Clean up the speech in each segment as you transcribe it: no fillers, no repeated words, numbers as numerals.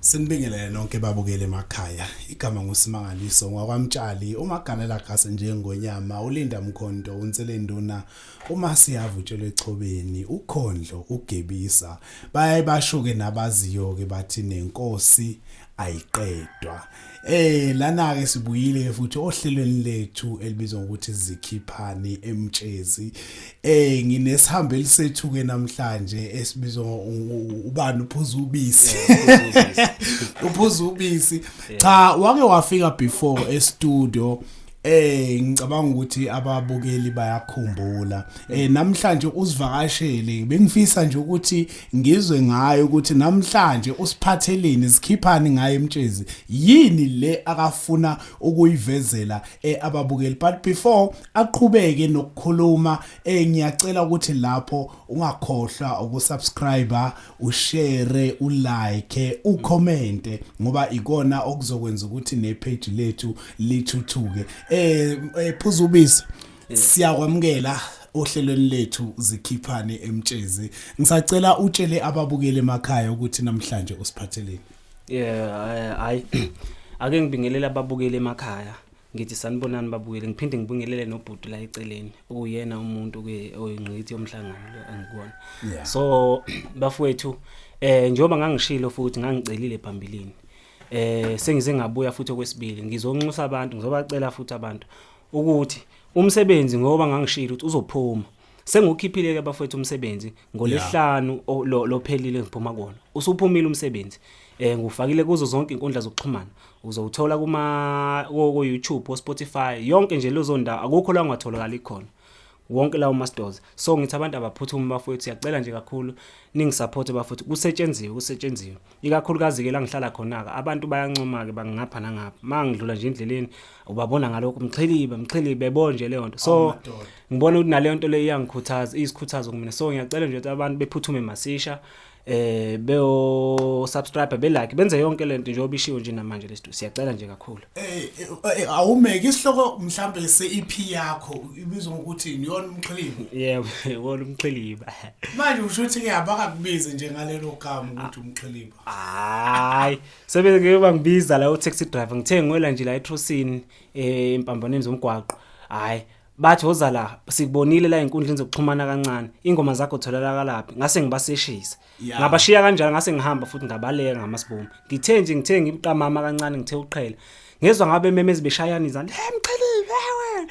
Sinibingelele nonke babukele emakhaya. Igama nguSimangaliso ngwakwamtshali umagalela gase njengonyama uLinda Mkhonto uNselenduna uma siyavutshelwe echobeni ukhondlo ugebisa baye basho ke nabaziyo ke bathi nenkosi ayiqedwa. Lana ke sibuyile ke futhi ohlelweni lethu elibizwa ngokuthi Zikhiphani Emtshezi. Nginesihambeli sethu ke namhlanje esibizwa ubani, uphuza ubisi. Uphuza ubisi. Cha, wake wafika before e studio. Ngicabanga ukuthi ababukeli bayakhumbula. Namhlanje usivakashele, bengifisa nje ukuthi ngizwe ngayo ukuthi namhlanje usiphatheleni, zikhiphani ngaye emtshezi. Yini le akafuna ukuyivezela ababukeli? But before aqhubeke nokukhuluma, ngiyacela ukuthi lapho ungakhohlwa ukusubscribe, ushare, ulike, ucomment, ngoba ikona okuzokwenza ukuthi nepage lethu lithuthuke. Phuza ubisi, siyakwamukela ohlelweni lethu Zikhiphane Emtshezi. Ngisacela utshele ababukeli emakhaya ukuthi namhlanje usiphatheleni. Yeah, hayi, ake ngibingelele ababukeli emakhaya. Ngithi sanibonani babukeli, ngiphinde ngibingelele nobhuti la eceleni, okuyena umuntu ke oyingqithi yomhlangano lo engikuwona. So bafowethu, njengoba ngangishilo futhi ngangicelile phambilini, sengize ngabuya futhi okwesibili, ngizonxusa abantu, ngizobacela futhi abantu ukuthi umsebenzi, ngoba ngangishilo ukuthi uzophuma, sengukhiphile ke bafowethu umsebenzi ngolesihlanu lophelile ngiphuma kona. Usuphumile umsebenzi, ngufakile kuzo zonke inkundla zokuxhumana, uzowuthola kuma ko YouTube, o Spotify, yonke nje lezo ndawo, akukho la ungatholakali khona, wonke lawo ma stores. So ngithi abantu abaphuthume bafowethu, siyacela nje kakhulu ningisupport bafowethu, kusetshenziwe, kusetshenziwe. Ikakhulukazi ke la ngihlala khona ke, abantu bayancoma ke bangapha nangapha, mangidlula nje endleleni ubabona ngalokho, mxhilibe, mxhilibe, bebo nje leyo nto. So ngibona ukuthi naleyo nto le iyangikhuthaza, isikhuthazo kumina. So ngiyacela nje ukuthi abantu bephuthume masisha, beyo subscribe, be like, benze yonke lento njengoba ishiwo nje namanje lesto. Siyacela nje kakhulu. Awumeke isihloko mhlambe se EP yakho ibizwa ngokuthi yona umxhiliba? Yebo, yona umxhiliba. Manje usho ukuthi ke abakakubize nje ngalelo gama ukuthi umxhiliba? Hayi, sebe ke bangibiza la u taxi driver, ngithe ngiwela nje la eTrosini, empambanweni zomgwaqo, hayi bathi woza la, sikubonile la enkundleni zokuxhumana kancane, ingoma zakho tholakala laphi? Ngase ngibaseshisa, ngabashiya kanjalo, ngase ngihamba futhi ngabaleka ngamasibomu. Ngithe nje ngithe ngibuqamama kancane, ngithe uqhela, ngezwa ngabe memezi beshayana izandla, hey mxhilibe wena,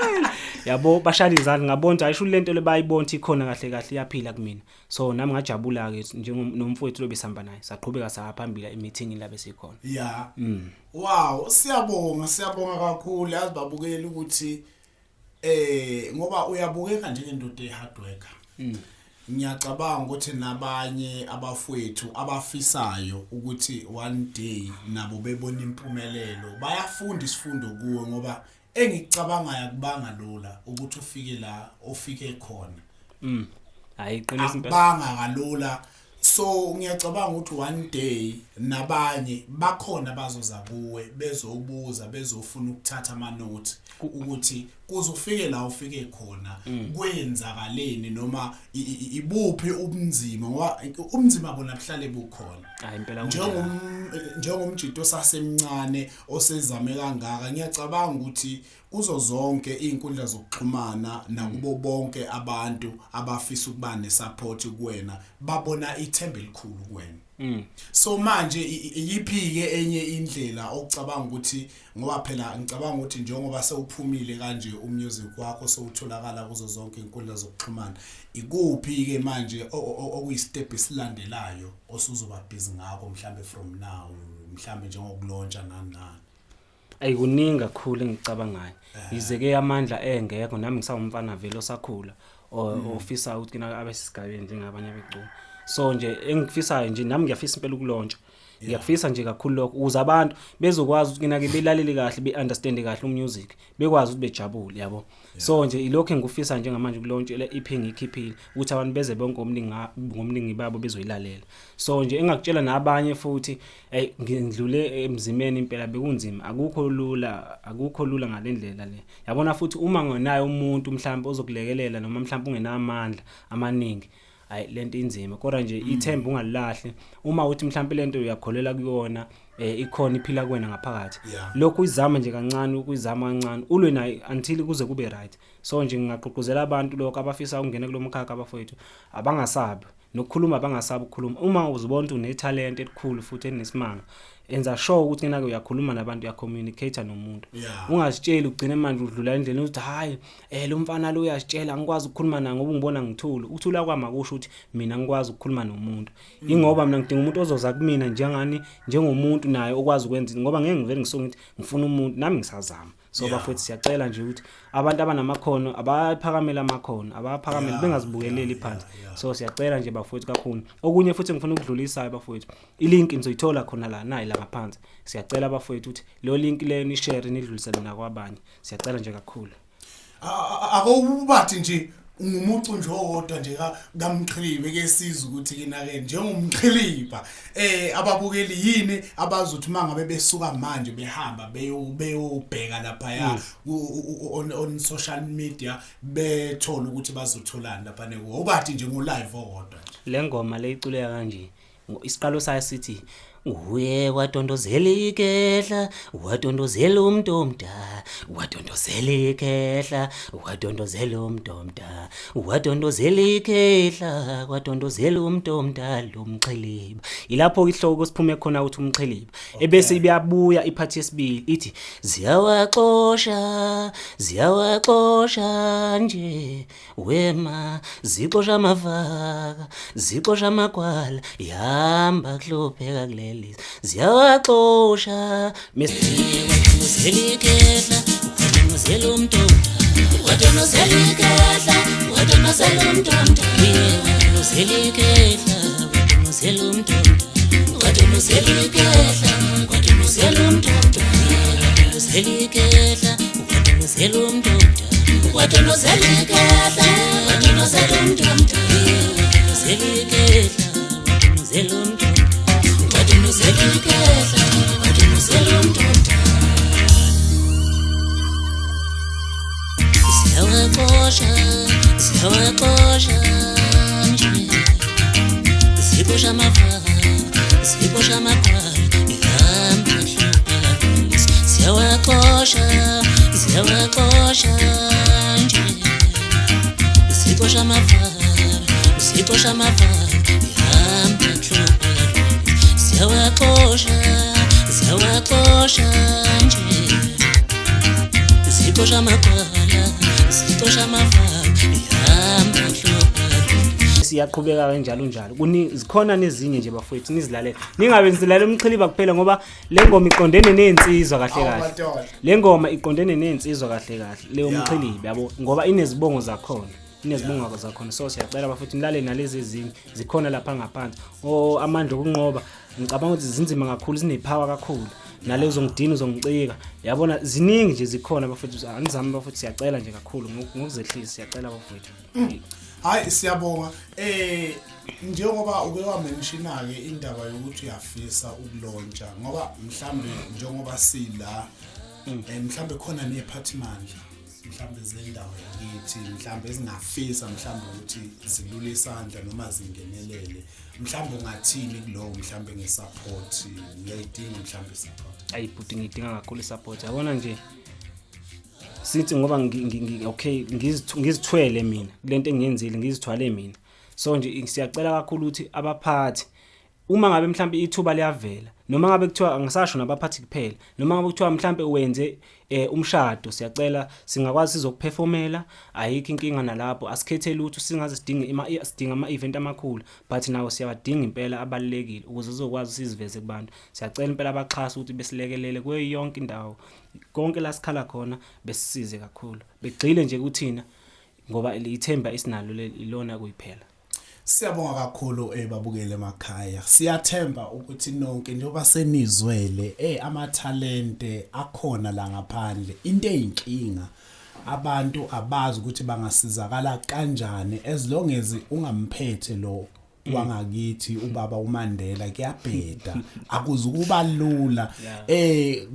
wena, yabo, bashaya izandla. Ngabona ukuthi ayisho lento le, bayibona ukuthi ikhona kahle kahle, iyaphila kumina. So nami ngajabula ke njengonomfowethu lo besihamba naye, saqhubeka saya phambili emeeting la besikhona. Yeah. Wow, siyabonga, siyabonga kakhulu. Yazi babukeli ukuthi ngoba uyabukeka njengendoda e-hard worker. Ngiyacabanga ukuthi nabanye abafowethu abafisayo ukuthi one day nabo bebona impumelelo bayafunda isifundo kuwe, ngoba engikucabangayo akubanga lula ukuthi ufike la ofike khona. Hayi, iqiniso impela. Akubanga kalula. So ngiyacabanga ukuthi one day nabanye bakhona bazoza kuwe bezobuza, bezofuna ukuthatha ama notes ukuthi kuze ufike la ufike khona kwenzakaleni, noma ibuphi ubunzima, ngoba ubunzima bona buhlale bukhona. Hayi, impela kunjalo. Njengomjito osasemncane osezame kangaka, ngiyacabanga ukuthi kuzo zonke izinkundla zokuxhumana nakubo bonke abantu abafisa ukuba nesupport kuwena, babona ithemba elikhulu kuwena. So manje iyiphi ke enye indlela ocabanga ukuthi, ngoba phela ngicabanga ukuthi njengoba sewuphumile kanje umusic wakho, sewutholakala kuzo zonke izinkundla zokuxhumana, ikuphi ke manje okuyistep esilandelayo osuzoba busy ngakho, mhlambe from now, mhlambe njengokulauncha nani nani? Ayikuningi kakhulu engicabangayo, yize ke amandla engekho, nami ngisawumfana vele osakhula ofisa ukuthi kina abe sisigabeni njengabanye abeculo. So nje engifisayo nje nami, ngiyafisa impela ukulauncha, ngiyakufisa nje kakhulu lokho, ukuze abantu bezokwazi ukuthi kina ke belalele kahle, be-understand kahle umusic, bekwazi ukuthi bejabule, yabo. So nje ilokho engikufisa njengamanje, ukulaunch le EP ngikhiphile, ukuthi abantu beze bonke ngomningi babo bezoyilalela. So nje engakutshela nabanye futhi, hey, ngidlule emzimeni impela, bekunzima, akukho lula, akukho lula ngalendlela le, yabona. Futhi uma ngenayo umuntu mhlawumbe ozokulekelela, noma mhlawumbe ungenamandla amaningi. Hayi, lento inzima, kodwa nje ithemba ungalilahli. Uma uthi mhlawumbe lento uyakholela kuyona, ikhona iphila kuwena ngaphakathi, lokhu uyizama nje kancane, ukuyizama kancane, ulwe naye until kuze kube right. So nje ngingagqugquzela abantu lokho abafisa ukungena kulo mkhakha, abafowethu, abangasabi nokukhuluma, abangasabi ukukhuluma. Uma uzibona ukuthi unetalent elikhulu futhi elinesimanga, enza sure ukuthi kena uyakhuluma nabantu, uyacommunicate nomuntu. Ungazitsheli ugcine manje udlula endleleni uthi, "Hayi, lo mfana lo uyasitshela, angikwazi ukukhuluma naye ngoba ungibona ngithula." Ukuthula kwami akusho ukuthi mina ngikwazi ukukhuluma nomuntu. Ingoba mina ngidinga umuntu ozoza kumina njengani, njengomuntu naye okwazi ukwenza, ngoba ngeke ngivele ngisuke ngithi ngifuna umuntu, nami ngisazama. So bafowethu, siyacela nje ukuthi abantu abanamakhono abaphakamela amakhono, abaphakamele, bengazibukeleli phansi. So siyacela nje bafowethu kakhulu. Okunye futhi ngifuna ukudlulisayo bafowethu, ilink nizoyithola khona la, nayi la ngaphansi. Siyacela bafowethu ukuthi leyo link leyo nishare, nidlulisele nakwabanye. Siyacela nje kakhulu. Akowubathi nje ngumucu nje owodwa nje kaMxhilibe ke siza ukuthi ke nake njengomxhiliba, ababukeli yini abazothi mangabe besuka manje behamba beyobheka lapha ya on social media, bethola ukuthi bazotholani lapha ne ubathi nje ngo live owodwa nje? Le ngoma le iculeka kanje. Isiqalo sayo sithi, "Uye wadondozela ikehla, wadondozela umuntu omdala, wadondozela ikhehla, wadondozela umuntu omdala, wadondozela ikhehla, wadondozela umuntu omdala umxhiliba." Ilapho ihloko siphume khona ukuthi umxhiliba. Ebese iyabuya iphathi yesibili ithi, "Ziyawaxosha, ziyawaxosha nje wema, zixosha amavaka, zixosha amagwala, ihamba kuhlupheka kuleli, ziyawaxosha." Wadondozela ikhehla, wadondozela umuntu omdala, wadondozela ikhehla, wadondozela umuntu omdala, wadondozela ikhehla, wadondozela umuntu omdala, wadondozela ikhehla, wadondozela umuntu omdala, wadondozela ikhehla, wadondozela umuntu omdala, wadondozela ikhehla, wadondozela umuntu omdala, wadondozela ikhehla, wadondozela umuntu omdala, wadondozela ikhehla, wadondozela umuntu omdala. Ziyawaxosha, ziyawaxosha nje, zixosha amavaka, zixosha amagwala, ihamba kuhlupheka. Ziyawaxosha, ziyawaxosha nje, zixosha amavaka, zixosha amavaka, ihamba kuhlupheka. Ziyawaxosha, ziyawaxosha nje, zixosha amagwala, zixosha amavaka, ihamba kuhlupheka. Siyaqhubeka kanjalo njalo. Kuni zikhona nezinye nje bafowethu, nizilalele, ningabe nizilalela umxhiliba kuphela, ngoba le ngoma iqondene nezinsizwa kahle Awu, kahle. Madoda. Le ngoma iqondene nezinsizwa kahle kahle leyo mxhiliba, yabo, ngoba inezibongo zakhona, inezibongo zakhona. So siyacela bafowethu nilale nalezi ezinye zikhona lapha ngaphansi, o amandla okunqoba. Ngicabanga ukuthi zinzima kakhulu, zinepower kakhulu, nale uzongidina, uzongicika, yabona, ziningi nje zikhona bafowethu. Anizame bafowethu, siyacela nje kakhulu ngokuzehlisa, siyacela bafowethu. Hayi, siyabonga. Njengoba uke wamentionka ke indaba yokuthi uyafisa ukulauncha, ngoba mhlambe njengoba sila, mhlambe khona nephathimandla mhlambe zendawo yakithi, mhlambe ezingafisa mhlambe ukuthi zilule isandla noma zingenelele, mhlambe ungathini kulowo, mhlambe ngesupport? Uyayidinga mhlambe support? Ayi bhuti, ngidinga kakhulu isupport, yabona nje sithi ngoba okay, ngizithwele mina kulento engiyenzile, ngizithwale mina. So nje siyacela kakhulu ukuthi abaphathi, uma ngabe mhlambe ithuba liyavela, noma ngabe kuthiwa, angisasho nabaphathi kuphela, noma ngabe kuthiwa mhlambe wenze umshado, siyacela, singakwazi sizokuperformela, ayikho inkinga nalapho. Asikhethe lutho, singaze sidinge sidinga ama event amakhulu, but nawo siyawadinga impela, abalekile ukuze sizokwazi siziveze kubantu. Siyacela impela abaxhasi ukuthi besilekelele kuyo yonke indawo, konke la sikhala khona, besisize kakhulu, begxile nje kuthina, ngoba ithemba esinalo ilona kuyiphela. Siyabonga kakhulu, babukele emakhaya. Siyathemba ukuthi nonke njengoba senizwele, amathalente akhona la ngaphandle. Into eyinkinga, abantu abazi ukuthi bangasizakala kanjani. As long as ungamphethe lo wangakithi ubaba uMandela, kuyabheda, akuzukuba lula.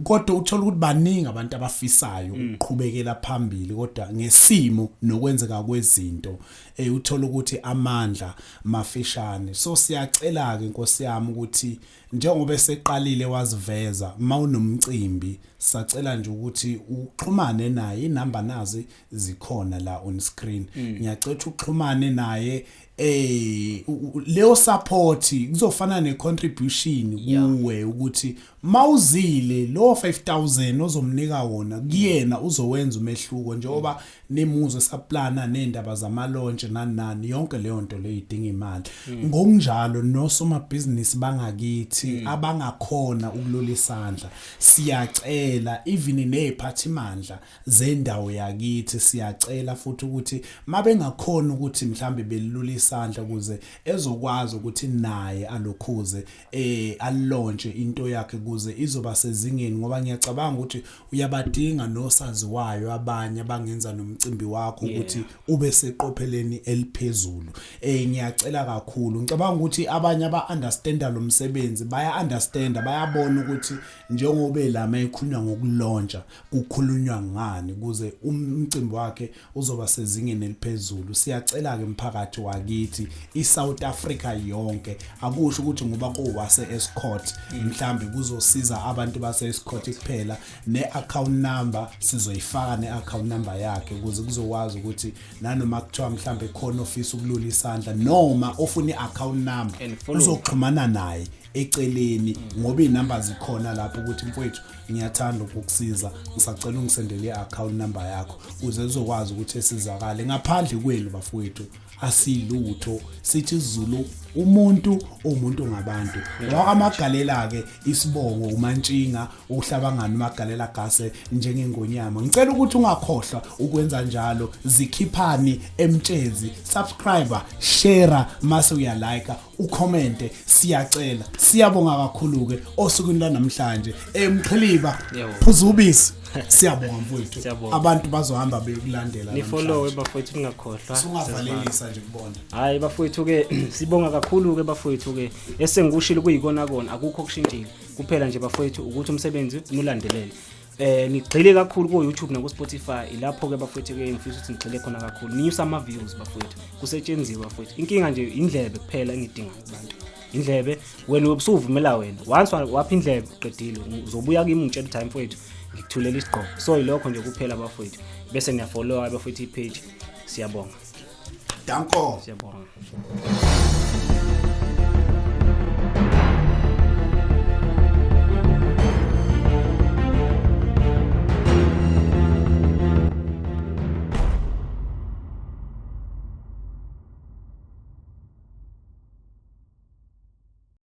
Kodwa uthola ukuthi baningi abantu abafisayo ukuqhubekela phambili, kodwa ngesimo nokwenzeka kwezinto. Uthola ukuthi amandla mafishane. So siyacela ke, Nkosi yami, ukuthi njengoba eseqalile waziveza, mawunomcimbi sacela nje ukuthi uxhumane naye. Inamba nazi zikhona la on screen. Ngiyacela ukuthi uxhumane naye. Leyo support kuzofana ne-contribution kuwe, ukuthi mawuzile lo 5000 ozomnika wona kuyena uzowenza umehluko, njengoba nimuzwe saplana nendaba zama-launch nani nani, yonke leyo nto leyo idinga imali. Ngokunjalo nosomabhizinisi bangakithi abangakhona ukulula isandla, siyacela, even neziphathimandla zendawo yakithi siyacela futhi ukuthi mabengakhona ukuthi mhlambe belula isandla ukuze ezokwazi ukuthi naye alokhuze alaunche into yakhe kuze izoba sezingeni, ngoba ngiyacabanga ukuthi uyabadinga nosaziwayo abanye abangenza nomcimbi wakho ukuthi ube seqopheleni eliphezulu. Ngiyacela kakhulu, ngicabanga ukuthi abanye aba understanda lo msebenzi baya understanda, bayabona ukuthi njengoba lama ekhulunywa ngokulauncha kukhulunywa ngani, kuze umcimbi wakhe uzoba sezingeni eliphezulu. Siyacela ke mphakathi wakithi, iSouth Africa yonke, akusho ukuthi ngoba kowase Estcourt mhlambi kuzosiza abantu base Estcourt kuphela. Ne-account number sizoyifaka, ne-account number yakhe, ukuze kuzokwazi ukuthi nanoma kuthiwa mhlambe khona ofisa ukulula isandla noma ofuna i-account number And follow. Uzoxhumana naye eceleni ngoba inamba zikhona lapho, ukuthi mfowethu, ngiyathanda ukukusiza, ngisacela ungisendele i-account number yakho ukuze uzokwazi ukuthi esizakale. Ngaphandle kwenu bafowethu asilutho. Sithi isiZulu, umuntu umuntu ngabantu. Wakamagalela ke isibongo uMantshinga, uhlabangani uMagalela gase njengengonyama. Ngicela ukuthi ungakhohlwa ukwenza njalo, zikhiphani emtshezi, subscribe, share, mase uyalike, ucommente, siyacela. Siyabonga kakhulu ke osukwini lwanamhlanje emxhiliba. Yebo. Phuza ubisi. Siyabonga mfowethu. Siyabonga. Abantu bazohamba bekulandela. Nifollowe bafowethu, ningakhohlwa. Sungavalelisa nje kubona. Hayi bafowethu ke, sibonga kakhulu ke bafowethu ke. Esengikushilo kuyikona kona, akukho okushintshile. Kuphela nje bafowethu ukuthi umsebenzi nulandelele. Nigxile kakhulu ku YouTube na ku Spotify, ilapho ke bafowethu ke ngifisa ukuthi nigxile khona kakhulu. Ninyusa ama views bafowethu. Kusetshenziwe bafowethu. Inkinga nje indlebe kuphela engidingayo kubantu. Indlebe wena ubusuvumela wena. Once wapha indlebe uqedile, uzobuya kimi ungitshela ukuthi hayi mfowethu ngikuthulela isigqoko. So ilokho nje kuphela bafowethu. Bese niyafollow bafowethu ipage. Siyabonga. Danko. Siyabonga.